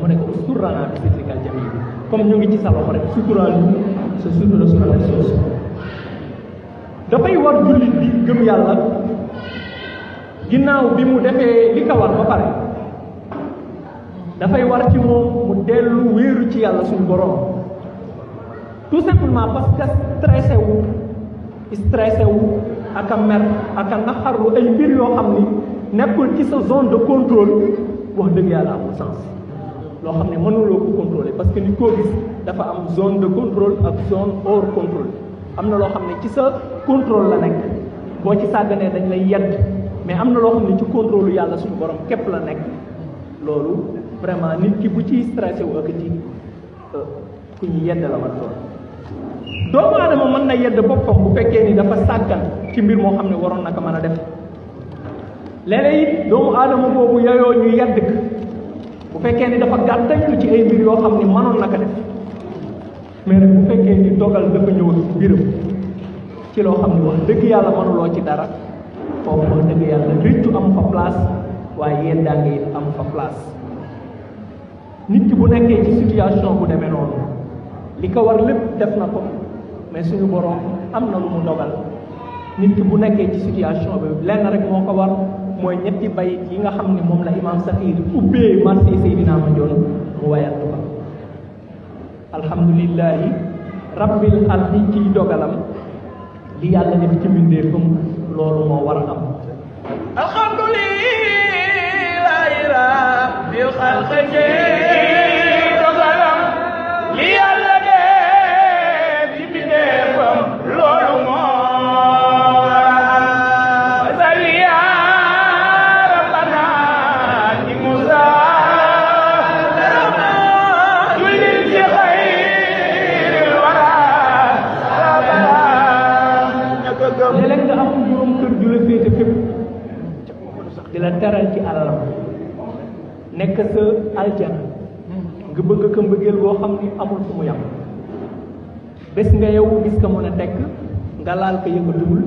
mu ne ko usturana bi sitrikal jamil comme ñu ngi ci sa loxo rek suturaal ñu sa sutura su rafet soosu dafay war jullit bi gëm yàlla ginnaaw bi mu defee li ko war ba pare dafay war ci moom mu dellu wéeru ci yàlla suñu borom tout simplement parce que stressé wu ak a mer ak a naxarlu ay mbir yoo xam ni nekkul ci sa zone de contrôle wax dëgg yàlla amul sens loo xam ne mënuloo ko contrôler parce que nit koo gis dafa am zone de contrôle ak zone hors contrôle am na loo xam ne ci sa contrôle la nekk boo ci sàgganee dañ lay yedd mais am na loo xam ne ci contrôle yàlla suñu borom képp la nekk loolu vraiment nit ki bu ci stressé wu ak ci ku ñu yedd la war doon doomu aadama mën na yedd boppam bu fekkee ni dafa sàggan ci mbir moo xam ne waroon na ko mën a def léeg-léeg it doomu aadama boobu yayoo ñu yedd ko bu fekkee ni dafa gàttañlu ci ay mbir yoo xam ni mënoon na ko def mais nag bu fekkee ni dogal dafa ñëw ak mbiram ci loo xam ni wax dëgg yàlla mënuloo ci dara foofu wax dëgg yàlla rëccu am fa place waaye yeddaange it am fa place nit ki bu nekkee ci situation bu demee noonu li ko war lépp def na ko mais suñu borom am na lu mu dogal nit ki bu nekkee ci situation bi lenn rek moo ko war mooy ñetti bayit yi nga xam ne moom la imam Saxiir ubbee marché Seydina Mandione mu wayantu ko alhamdulillahi rabbil ardi ciy dogalam li yàlla def ci mbindeefam loolu moo war a am alhamdulillahi rabbil xalqi dogalam li yàlla def ci mbindeefam loolu moo léeg-léeg nga am juróom kër ju la féete fépp di la teral ci alalam nekk sa aljana nga bëgg ko mbëggeel boo xam ni amul fu mu yam bés nga yow gis ko mën a tekk nga laal ko yëngatuwul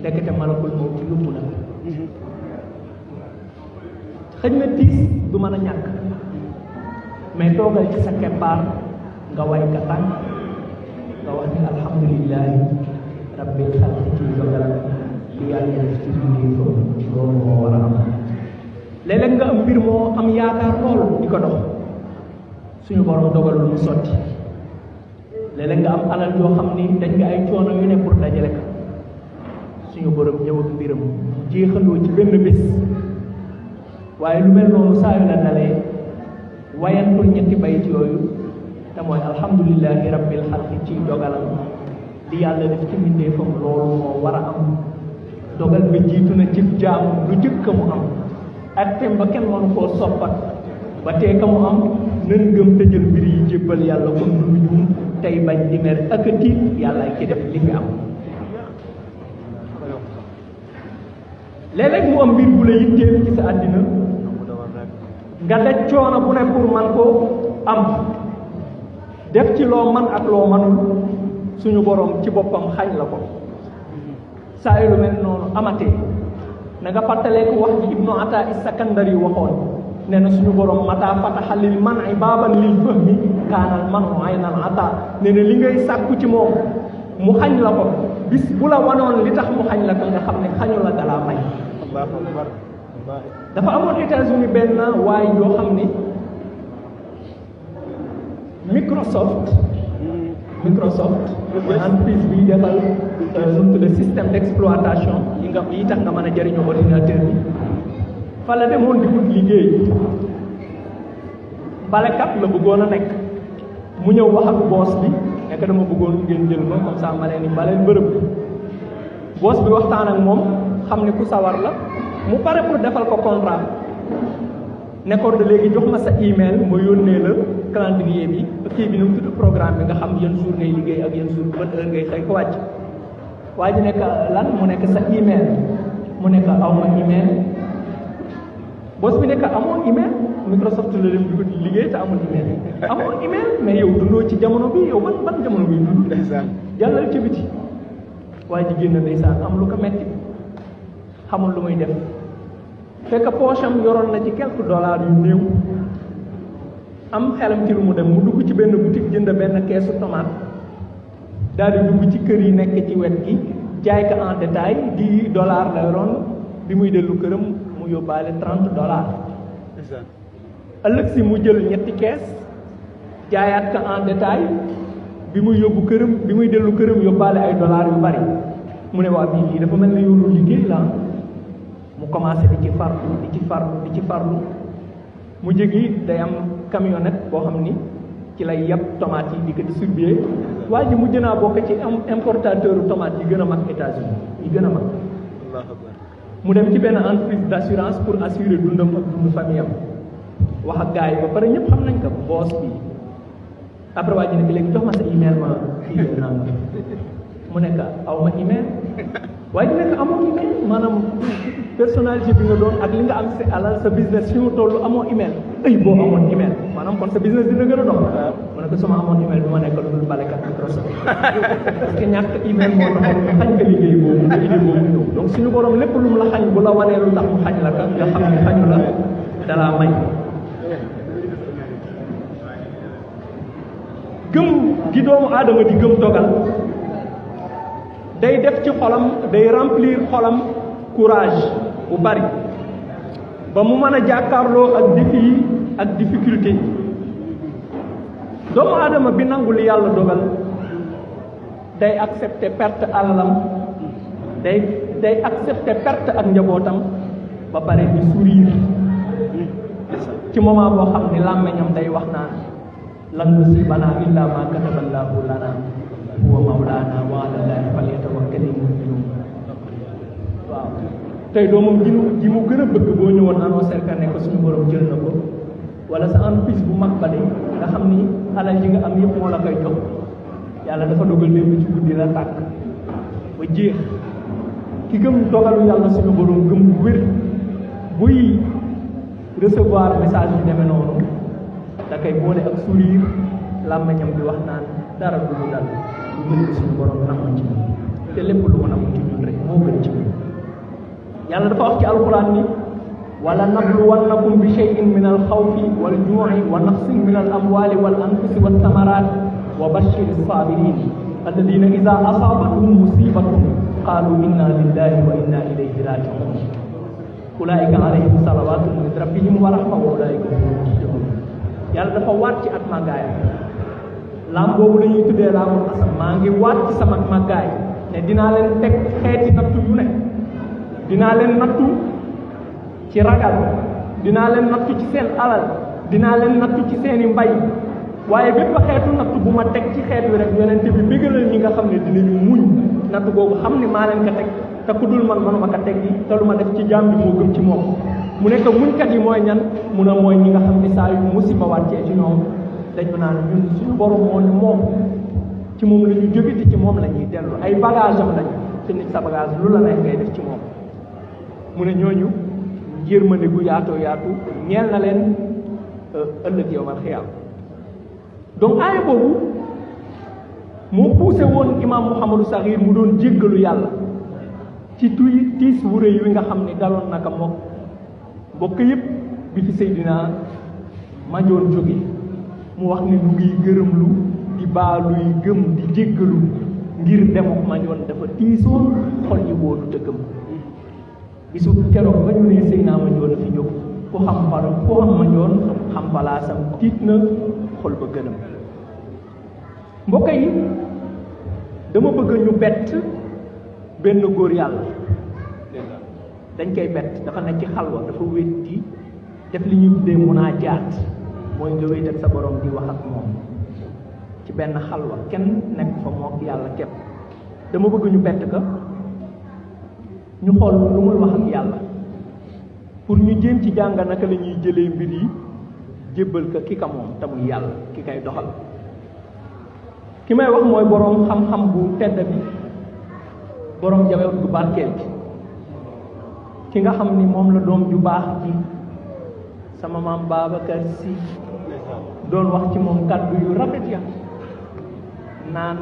ndekete malakul moom ci yóbbu na xëj na tiis du mën a ñàkk mais toogal ci sa keppaar nga way ka tànk nga wax ni alhamdulillahi rabbil xalqi ci dogalam li yàlla def ci biir loolu moo war a am léeg-léeg nga am mbir moo am yaakaar lool di ko dox suñu borom dogalul mu sotti léeg-léeg nga am alal yoo xam ni dañ nga ay coono yu ne pour dajale ko suñu borom ñëw ak mbiram jeexaloo ci benn bés waaye lu mel noonu saa yu la dalee wayantul ñetti bayit yooyu te mooy alhamdulillahi rabbil xalqi ci dogalam li yàlla def ci mbindeefam loolu moo war a am dogal ba jiitu na ci jaam lu jëkk mu am ak tem ba kenn mënu koo soppat ba tee ka mu am nan ngëm te jël mbir yi jébbal yàlla kon du juum tey bañ di mer ak a tiit yàlla ki def li fi am léeg-léeg mu am mbir bu la yitteel ci sa àddina nga daj coono bu ne pour man koo am def ci loo man ak loo manul suñu borom ci boppam xañ la ko saa yu lu mel noonu amatee na nga fàttalee ko wax ji ibnu ata is-sakandari waxoon nee na suñu borom mata fataxa lil man'i baaban lil fahmi kaanal manu aynal ata nee na li ngay sàkku ci moom mu xañ la ko bis bu la wanoon li tax mu xañ la ko nga xam ne xañu la dalaa may dafa amoon États-Unis benn waay yoo xam ne Microsoft mooy entreprise bi defal le système d'exploitation yi tax nga mën a jëriñoo ordinateur bi fa la demoon di wut liggéey balekat la bëggoon a nekk mu ñëw wax ak boss bi nekk dama bëggoon ngeen jël ma comme ça ma leen ni baleel bërëb bi boss bi waxtaan ak moom xam ne ku sawar la mu pare pour defal ko contrat nekkoon de léegi jox ma sa email ma yónnee la calendrier bi kii bi nu mu tudd programme bi nga xam yan jour ngay liggéey ak yan jour ban heure ngay xëy ko wàcc waa ji nekk lan mu nekk sa email mu nekk aw ma email boss bi nekk amoon email Microsoft la dem di liggéey te amul email amoon email mais yow dundoo ci jamono bi yow ban jamono bi dund jàllal ci biti waa ji génn ndeysaan am lu ko metti xamul lu muy def fekk poche am yoroon na ci quelques dollars yu néew am xelam ci lu mu dem mu dugg ci benn boutique jënd benn keesu tomate daal di dugg ci kër yi nekk ci wet gi jaay ko en détail $10 la yoroon bi muy dellu këram mu yóbbaale $30. ëllëg si mu jël ñetti kees jaayaat ko en détail bi muy yóbbu këram bi muy dellu këram yóbbaale ay dollars yu bari mu ne waa bii lii dafa mel ne yow lu liggéey la mu commencé di ci farlu mu jégi day am camionnette boo xam ni ci lay yeb tomate yi di ko distribuer waa ji mujj naa bokk ci importateur tomate yi gën a mag États-Unis yi gën a mag mu dem ci benn entreprise d'assurance pour assurer dundam ak dundu famille am wax ak gars yi ba pare ñëpp xam nañ ko boss bi après waa ji ne bi léegi jox ma sa email ma email naa mu nekk aw ma email waaye di nekk amoo email maanaam personnalité bi nga doon ak li nga am si alal sa business fi mu toll amoo email ay boo amoon email maanaam kon sa business dina gën a dox mu ne ko sama amoon email bi ma nekk lu dul balekat Microsoft parce que ñàkk email moo taxoon mu xañ nga liggéey boobu nga idée boobu ñëw donc suñu borom lépp lu mu la xañ bu la wanee lu tax mu xañ la ka nga xam ne xañu la dalaa may gëm gi doomu aadama di gëm dogal day def ci xolam day remplir xolam courage bu bari ba mu mën a jàkkaarloo ak défi yi ak difficulté yi doomu aadama bi nangu li yàlla dogal day accepter perte alalam day accepter perte ak njabootam ba pare di sourire ci moment boo xam ni làmmeñam day wax naan lan yusiibanaa illaa maa kataballaahu lanaa huwa mawlaanaa wa alaa llaahi falyatawakkalil mu'minuun waaw tey doomam ji mu gën a bëgg boo ñëwoon annoncé ka ne ko suñu borom jël na ko wala sa entreprise bu mag ba de nga xam ni alal ji nga am yëpp moo la koy jox yàlla dafa dogal démb ci guddi la tàkk ba jeex ki gëm dogalu yàlla suñu borom gëm bu wér buy recevoir message yu demee noonu da koy boole ak sourire làmmiñam bi wax naan dara du mu dal lu gën suñu borom namm ci te lépp lu mu namm ci ñun rek moo gën ci ñun yàlla dafa wax ci alquran ni wala nabluwannakum bi shay'in min al xawfi wal juu'i wa naqsin min al amwali wal anfusi wat thamarat wa bashiri sabirin alladina ida asabatuhum musibatun qalu inna lillahi wa inna ilayhi raji'un ulaika alayhim salawatun min rabbihim wa rahma wa ulaika humul muhtadun yàlla dafa waat ci at màggaayam laam boobu la ñuy tuddee laamul asam maa ngi waat ci sama màggaay ne dinaa leen teg xeeti nattu yu ne dinaa leen nattu ci ragal dinaa leen nattu ci seen alal dinaa leen nattu ci seeni mbay waaye bépp xeetu nattu bu ma teg ci xeet wi rek yonente bi bégalal ñi nga xam ne dinañu muñ nattu boobu xam ne maa leen ko teg te ku dul man manuma ko teg yi te lu ma def ci jaam bi moo gëm ci moom mu nekk muñkat yi mooy ñan mu ne mooy ñi nga xam ne saa yu musiba wàccee ci ñoom dañu naan ñun suñu borom moo ñu moom ci moom la ñu jóge te ci moom la ñuy dellu ay bagage am lañu te nit sa bagage lu la neex ngay def ci moom mu ne ñooñu yërmande gu yaatoo yaatu ñeel na leen ëllëg yowmal xiyaam donc aaya boobu moo poussé woon imam Mouhamadou Sakhir mu doon jéggalu yàlla ci tiis wu rëy wi nga xam ni daloon naka mook mbokk yëpp bi fi Seydina Mandione jóge mu wax ni lu ngiy gërëmlu di baaluy gëm di jéggalu ngir demuk Mandione dafa tiisoon xol yi wóolu te gëm bisu keroog ba ñu ne Seydina Mandione fi jóg ku xam Mandione xam palaasam tiit na xol ba gënam mbokk yi dama bëgg ñu bett benn góor yàlla dañ koy bett dafa nekk ci xalwa dafa wéet di def li ñuy tuddee munaajaat mooy nga wéet ak sa borom di wax ak moom ci benn xalwa kenn nekk fa mook yàlla képp dama bëgg ñu bett ka ñu xool lu muy wax ak yàlla pour ñu jéem ci jàng naka la ñuy jëlee mbir yi jébbal ka ki ka moom te muy yàlla ki kay doxal ki may wax mooy boroom xam-xam bu tedd bi boroom jamono gu barkeel bi ki nga xam ni moom la doom ju baax ji sama maam Babacar Sy doon wax ci moom kàddu yu rafet ya naan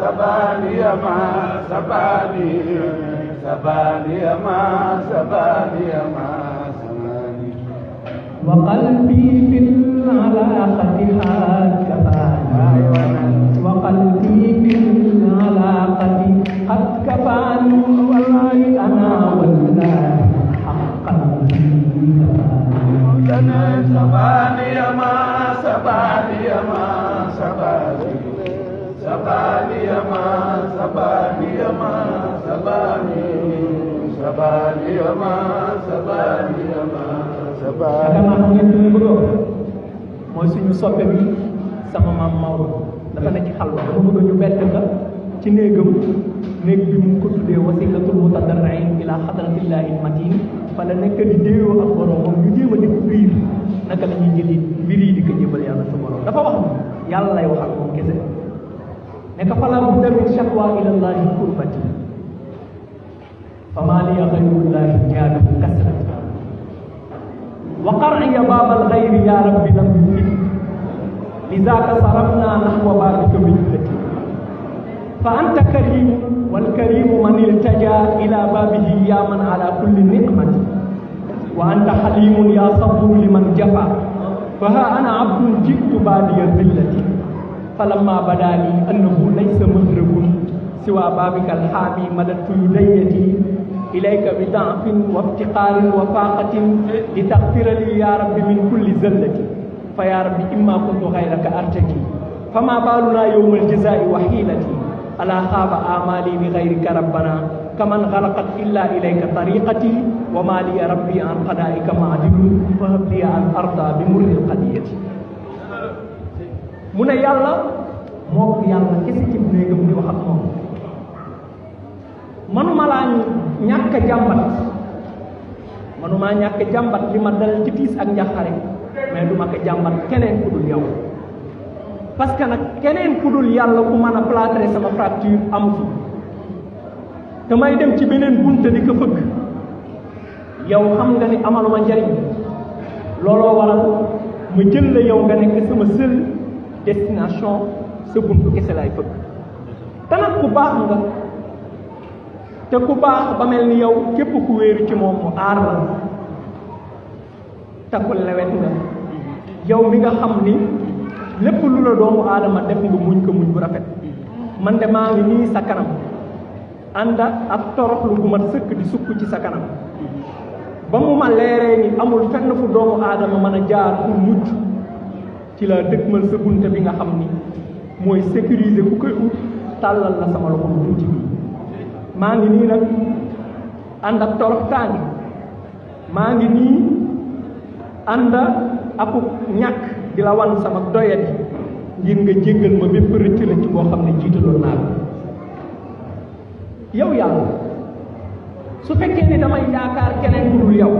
sabani ma sabani sabani ma sabani ma sabani وقلبي في العلاقة وقلبي في العلاقة قد كفاني والله أنا والله حقا سباني ما سباني ما سباني سباني ما سباني ما سباني سباني ما سباني ما yaakaar naa xam ngeen li mu bëgg a wax mooy suñu soppe bi sama maam Maodo dafa ne ci xalwa dafa bëgg ñu bett ka ci néegam néeg bi mu ko tuddee wasilatul mutadarrin ila hadratillahi matin fa la nekk di déeyoo ak boromam ñu jéem a découvrir naka la ñuy jëli mbir yi di ko jébal yàlla sa borom dafa wax yàlla lay wax ak moom kese ne ko fala budda min shakwa ila allahi kurbati fama liya ghayrullahi jaadu kasrati وقرعي باب الغير يا رب لم يجد لذاك صرفنا نحو بابك بجلتي فأنت كريم والكريم من التجا إلى بابه يا من على كل نعمة وأنت حليم يا صبر لمن جفا فها أنا عبد جئت بادي الذلة فلما بدا لي أنه ليس مهرب سوى بابك الحامي مددت يديتي إليك بضعف وافتقار وفاقة لتغفر لي يا رب من كل زلة فيا رب إما كنت غيرك أرتجي فما بالنا يوم الجزاء وحيلتي ألا خاب آمالي بغيرك ربنا كمن غلقت إلا إليك طريقتي وما لي ربي عن قضائك معدل فهب لي أن أرضى بمر القضية من يلا موك يلا كسي بنيغم دي وخات موك manuma laa ñàkk jàmbat manuma ñàkk jàmbat li ma dal ci tiis ak njàqare mais du ma ko jàmbat keneen ku dul yow parce que nag keneen ku dul yàlla ku mën a plâtrer sama fracture amu fi te may dem ci beneen bunte di ko fëgg yow xam nga ni amaluma njariñ looloo waral ma jël la yow nga nekk sama seul destination sa buntu kese laay fëgg te nag ku baax nga te ku baax ba mel ni yow képp ku wéeru ci moom mu aar la te ku lewet nga yow mi nga xam ni lépp lu la doomu aadama def nga muñ ko muñ bu rafet man de maa ngi nii sa kanam ànd ak toroxlu gu mat sëkk di sukk ci sa kanam ba mu ma leeree ni amul fenn fu doomu aadama mën a jaar pour mucc ci la dëgmal sa bunte bi nga xam ni mooy sécuriser ku koy ut tàllal la sama loxo bu tuuti bi maa ngi nii nag ànd ak torox tàngi maa ngi nii ànd aku ñàkk di la wan sama doyati ngir nga jéggal ma bépp rëcc la ci boo xam ne jiitaloon naa la yow yàlla su fekkee ni damay yaakaar keneen ku dul yow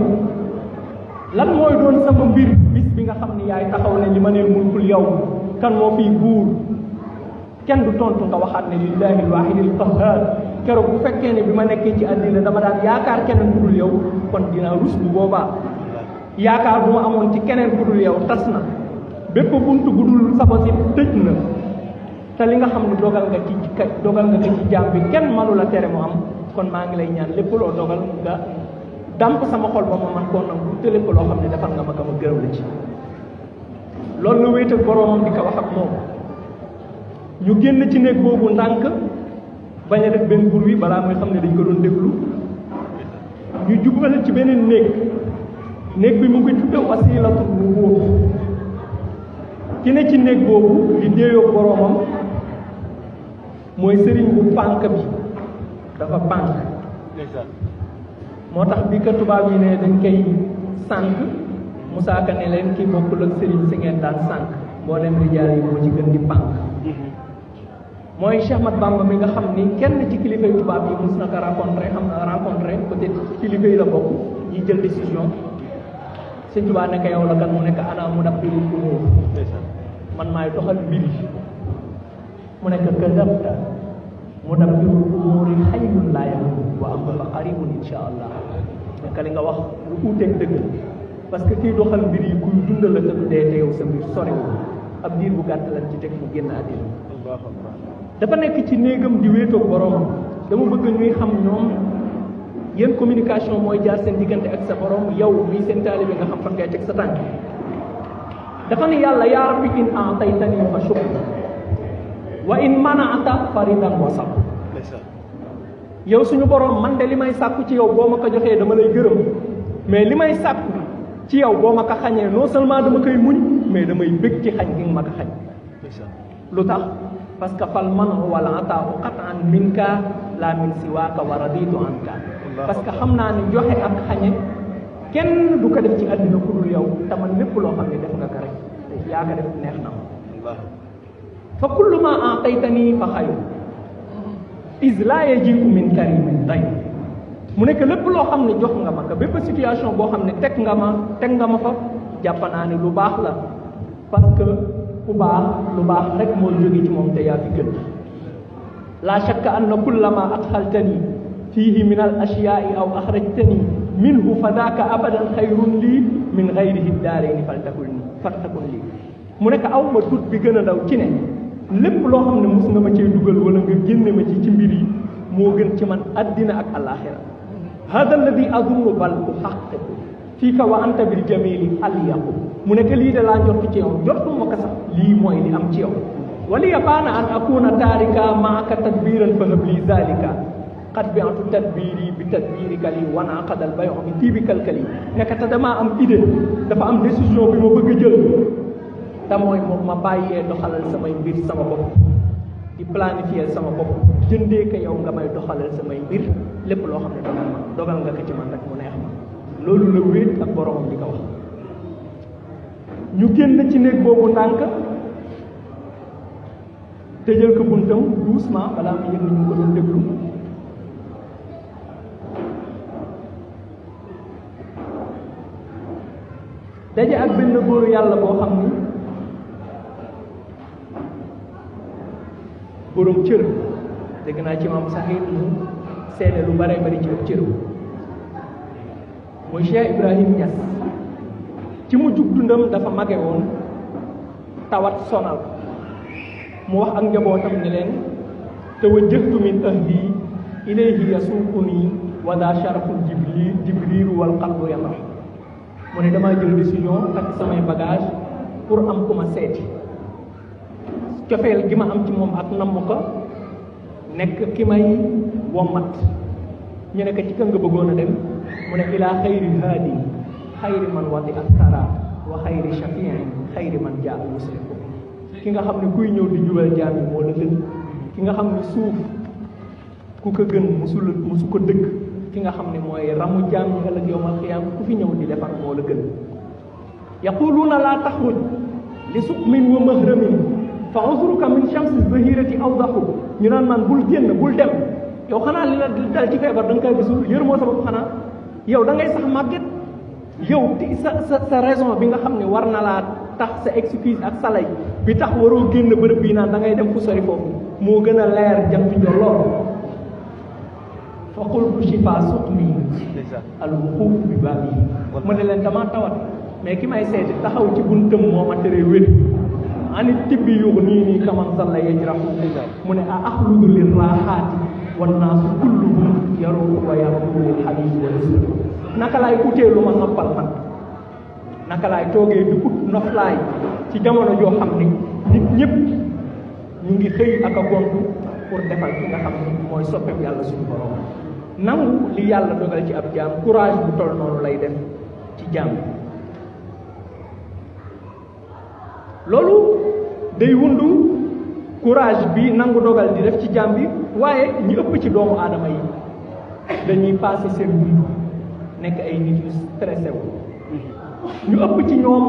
lan mooy doon sama mbir bis bi nga xam ni yaay taxaw ne li ma neen mulkul yow kan moo fiy buur kenn du tontu nga waxaat ne lillahi alwahidil qahhar keroog bu fekkee ne bi ma nekkee ci àddina dama daan yaakaar keneen ku dul yow kon dinaa rus bu boobaa yaakaar bu ma amoon ci keneen ku dul yow tas na bépp buntu bu dul saba si tëj na te li nga xam ne dogal nga ko ci jaam bi kenn mënu la tere mu am kon maa ngi lay ñaan lépp loo dogal nga damp sama xol ba ma man koo nangu te lépp loo xam ne defal nga ma ko ma gërëm la ci loolu la wéetal boroomam di ko wax ak moom ñu génn ci néeg boobu ndànk bañ a def benn bruit balaa muy xam ne dañ ko doon déglu ñu jubal ci beneen néeg bi mu ngi tudde wasilatul nubuwwa ki ne ci néeg boobu di déeyoo boroomam mooy sëriñ bu pànk bi dafa pànk moo tax bi ko tubaab yi ne dañ koy sànk Moussa Ka ne leen kii bokkul ak sëriñ si ngeen daan sànk boo dem rijaal yi moo ci gën di pànk mooy Cheikh Ahmad Bamba mi nga xam ni kenn ci kilifa yu tubaab yi mus na ko rencontré peut-être kilifa yi la bokk ñi jël décision sëñ Tuubaa nekk yow la kan mu nekk ana mu dab birul umur man maay doxal mbir yi mu nekk kadabta mu dab birul umuri xayrun laa yamut wa amma qaribun insha allah nekk li nga wax lu uuteeg dëgg parce que kii doxal mbir yi kuy dundal la te du dee te yow sa mbir sorewul ab diir bu gàtt lan ci teg mu génn àddina dafa nekk ci néegam di wéetoog borom dama bëgg ñuy xam ñoom yéen communication mooy jaar seen diggante ak sa borom yow mii seen taalibe nga xam fan ngay teg sa tànk dafa ne yàlla yaa rabbi in a'taytani fa shukr wa in mana'ta faridan wa sabr yow suñu borom man de li may sàkku ci yow boo ma ko joxee dama lay gërëm mais li may sàkku ci yow boo ma ko xañee non seulement dama koy muñ mais damay bëgg ci xañ gi nga ma ko xañ lu tax parce que fal man wala ataahu qat'an minka la min siwaaka wa raditu anka parce que xam naa ne joxe ak xañe kenn du ko def ci àddina ku dul yow te man lépp loo xam ne def nga ko rek te yaa ko def neex na ma fa kullu ma a'taytani fa xayr is laa yaji'u min karimin tay mu nekk lépp loo xam ne jox nga ma ko bépp situation boo xam ne teg nga ma fa jàpp naa ne lu baax la parce que ku baax lu baax rek mooy jóge ci moom te yaa fi gën la shakka anna kullama adxaltani fihi min al ashyaa'i aw axrajtani minhu fa daaka abadan xayrun lii min gayrihi daarayni faltakun lii mu nekk aw ma dut bi gën a ndaw ci ne lépp loo xam ne mus nga ma cee dugal wala nga génne ma ci mbir yi moo gën ci man addina ak alaxira hada alladi adunnu bal uxaqiqu fiika wa anta bil jamili alyaqu mu nekk lii de laa njort ci yow njortuma ko sax lii mooy li am ci yow waliya baana an akuna taarika maaka tadbiran fa hab li zalika qad bi'tu tadbiri bi tadbirika li wana qadal bayu bi tibikal kali nekk te damaa am idée dafa am décision bi ma bëgg a jël te mooy moom ma bàyyee doxalal samay mbir sama bopp di planifier sama bopp jëndee ko yow nga may doxalal samay mbir lépp loo xam ne dogal nga ko ci man rek mu neex ma loolu la wéet ak boromam di ko wax ñu génn ci néeg boobu ndànk tëjal ko buntam doucement balaa mu yëg ni ñu ko doon déglu daje ak benn góoru yàlla boo xam ni borom cër dégg naa ci maam saxiir mu seede lu bare bari ci ëpp cër mooy Cheikh Ibrahim Niass ci mu jug dundam dafa mage woon tawat sonal mu wax ak njabootam ni leen tawajjahtu min ahli ilayhi yasuquni wa daa sharaful jibrilu wal qalbu yamam mu ne damaa jël décision ak samay bagage pour am ku ma seeti cofeel gi ma am ci moom ak namm ko nekk ki may wommat ñu nekk ci kan nga bëggoon a dem mu ne ilaa xayri haadi xayri man wadi askara wa xayri shafiin xayri man jaa musliku ki nga xam ne kuy ñëw di jubal jaam yi moo la gën ki nga xam ne suuf ku ko gën musu ko dëkk ki nga xam ne mooy ramu jaam yi ëllëg yawmal qiyaam ku fi ñëw di defar moo la gën yaquluuna laa taxruj li suqmin wa mahramin fa uzruka min shamsi zahirati awdahu ñu naan man bul génn bul dem yow xanaa li la dal ci feebar da nga koy gisul yërmoo sa bopp xanaa yow da ngay sax màgget yow sa raison bi nga xam ne war na laa tax sa excuse ak sa lay bi tax waroo génn bërëb bii naan da ngay dem fu sori foofu moo gën a leer jant njolloor fa qultu shifa suqmi al wuquf bi baabi mu ne leen damaa tawat mais ki may seeti taxaw ci buntam moo ma tere wér ani tibbi yuux nii kaman salla yajrahu mu ne a axludu lir raaxaati wan naasu kulluhum yaruhu wa yaruhu lil habibi wa rasul naka laay utee lu ma noppal man naka laay toogee di ut noflaay ci jamono joo xam ne nit ñëpp ñu ngi xëy ak a gontu pour defal ki nga xam ne mooy soppeem yàlla suñu borom nangu li yàlla dogal ci ab jaam courage bu toll noonu lay def ci jaam loolu day wundu courage bi nangu dogal di def ci jaam bi waaye ñu ëpp ci doomu aadama yi dañuy passé seen dund nekk ay nit yu stressé wu ñu ëpp ci ñoom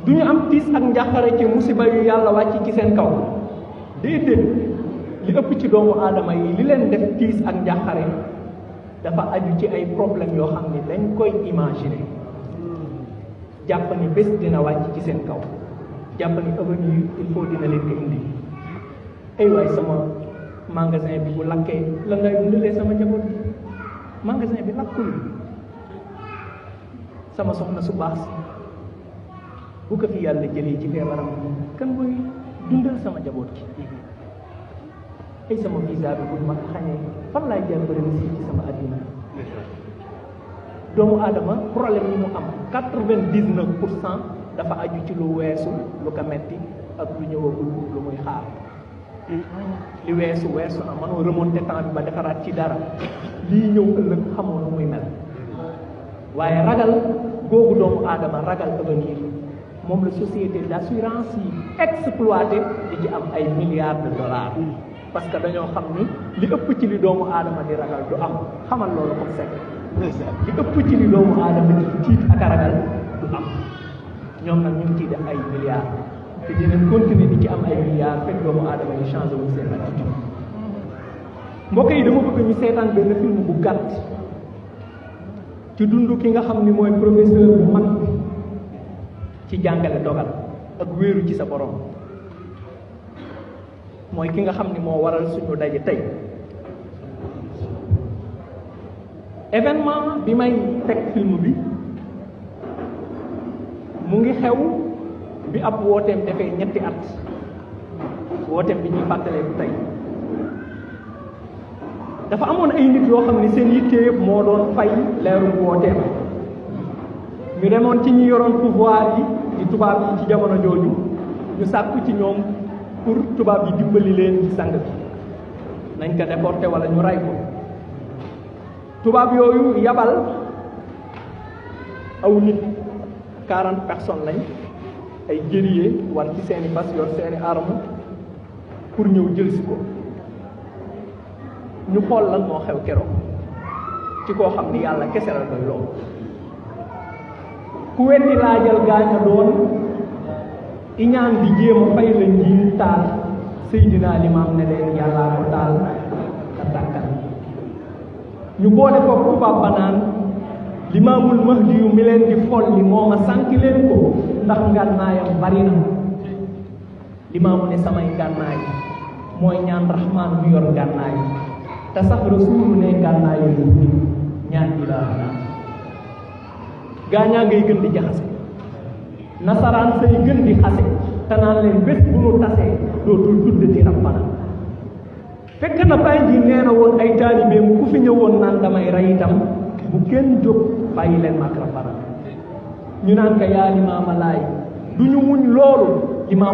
du ñu am tiis ak njàqare ci musiba yu yàlla wàcc ci seen kaw déedéet li ëpp ci doomu aadama yi li leen def tiis ak njàqare dafa aju ci ay problème yoo xam ni dañ koy imaginer jàpp ni bés dina wàcc ci seen kaw jàpp ni avenir il faut dina leen ko indi ay waay sama magasin bi bu lakkee la ngay dundalee sama njaboot bi magasin bi lakkul sama soxna su baax si bu ko fi yàlla jëlee ci feebaram kan mooy dundal sama njaboot gi ay sama visa bi bu ma xañee fan laay jaar ba réussir ci sama addina doomu aadama problème yi mu am 99% dafa aju ci lu weesu lu ko metti ak lu ñëwagul lu muy xaar li weesu na mënoo remonter temps bi ba defaraat ci dara lii ñëw ëllëg xamoo nu muy mel waaye ragal googu doomu aadama ragal avenir moom la société d'assurance yi exploité di ci am ay milliards de dollars parce que dañoo xam ni li ëpp ci li doomu aadama di ragal du am xamal loolu comme secret li ëpp ci li doomu aadama di tiit ak a ragal du am ñoom nag ñu ngi ciy def ay milliards te dinañ continuer di ci am ay milliards fekk doomu aadama yi changé wu seen attitude mbokk yi dama bëgg ñu seetaan benn film bu gàtt ci dund ki nga xam ni mooy professeur bu mag ci jàngale dogal ak wéeru ci sa borom mooy ki nga xam ni moo waral suñu daje tey événement bi may teg film bi mu ngi xew bi ab wooteem defee ñetti at wooteem bi ñuy fàttalee bu tey dafa amoon ay nit yoo xam ni seen yitte yëpp moo doon fay leeru wooteem ñu demoon ci ñi yoroon pouvoir yi di tubaab yi ci jamono jooju ñu sàkku ci ñoom pour tubaab yi dimbali leen ci sang bi nañ ko déporté wala ñu ray ko tubaab yooyu yabal aw nit 40 personnes lañ ay guerriers war ci seeni fas yor seeni arme pour ñëw jël si ko ñu xool lan moo xew keroog ci koo xam ni yàlla kese la doy lool ku weddi laajal gaaña doon iñaan di jéem a fay la njiin taal Seydina Limaam ne leen yàllaa ko taal ka tàkkal ñu boole ko tubaab ba naan Limaamul Mahdi yu mi leen di folli moo ma sànk leen ko ndax ngànnaayam bari na Limaamu ne samay ngànnaay mooy ñaan Rahmaan bu yor ngànnaay te sax Rasuulu ne ngànnaayu ni ñaan ilaaha naa gaañaa ngay gën di jaxase nasaraan say gën di xase te naan leen bés bu nu tasee dootul tuddati rabbana fekk na baay ji nee na woon ay taalibeem ku fi ñëwoon naan damay rey itam bu kenn jóg bàyyi leen mag rabbana ñu naan ko yaa limaama laay du ñu muñ loolu limaam